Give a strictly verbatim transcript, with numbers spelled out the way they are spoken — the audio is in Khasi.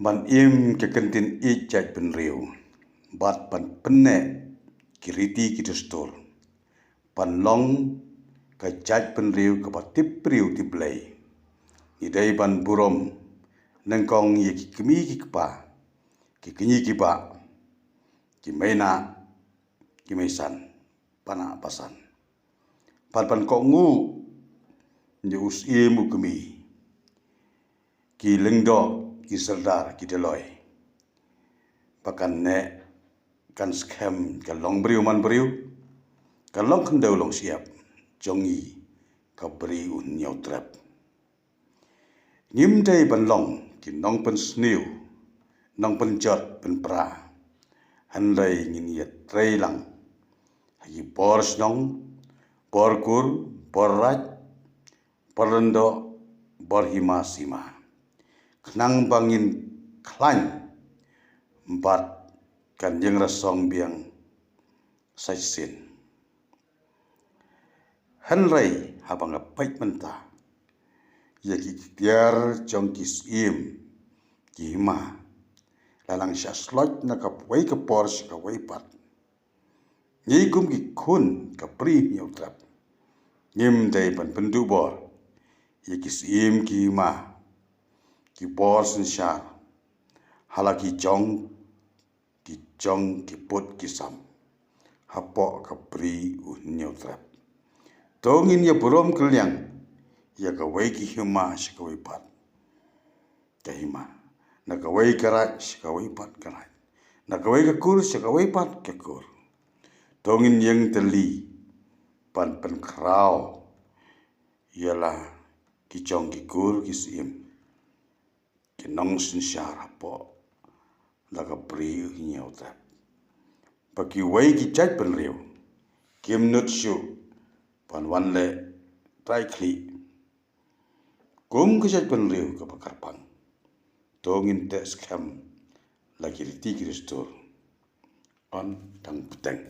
Ban im ka kyntien ïeit jaitbynriew bad ban pynneh ki riti ki dustur, ban long ka jaitbynriew kaba tip briew tip Blei. Ngi dei ban burom nyngkong ïa ki kmie ki kpa, ki kñi ki bah, ki meinah ki meisan, panah pasan, bad ban kohnguh ïa u syiem u kmie, ki lyngdoh, ki sordar, ki dolloi, ba kan neh kan skhem ka longbriew manbriew, ka longkhyndew longshyiap jong ngi, ka Bri U Hynñiewtrep. Ngim dei ban long ki nongpynsniew, nongpynjot pynpra, hynrei ngin ïatrei lang ha ki bor shnong, bor kur, bor raid, bor lyngdoh, bor hima sima, khnang ba ngin khlaiñ bad kan ïeng rasong biang sa shisien. Hynrei haba nga peit mynta ïa ki tiar jong ki syiem ki hima, la nang shah sloit na kawei ka por sha kawei pat, ngi kum ki khun ka Bri U Hynñiewtrep ngim dei ban pynduh bor ïa ki syiem ki hima, ki bor synshar, ha la ki jong ki jong ki pud ki sam hapoh ka Bri U Hynñiewtrep. To ngin ïa burom kylliang ïa kawei ki hima sha kawei pat ka hima, na kawei ka raid sha kawei pat ka raid, na kawei ka kur sha kawei pat ka kur. To ngin ïeng tylli ban pynkhraw ïa la ki jong ki kur ki syiem, ki nongsynshar hapoh la ka Bri U Hynñiewtrep, ba kiwei ki jaitbynriew kim nud shuh ban wan leh trai khlieh kum ka jaitbynriew kaba kyrpang. To ngin teh skhem la ki riti ki dustur, yn dang bteng.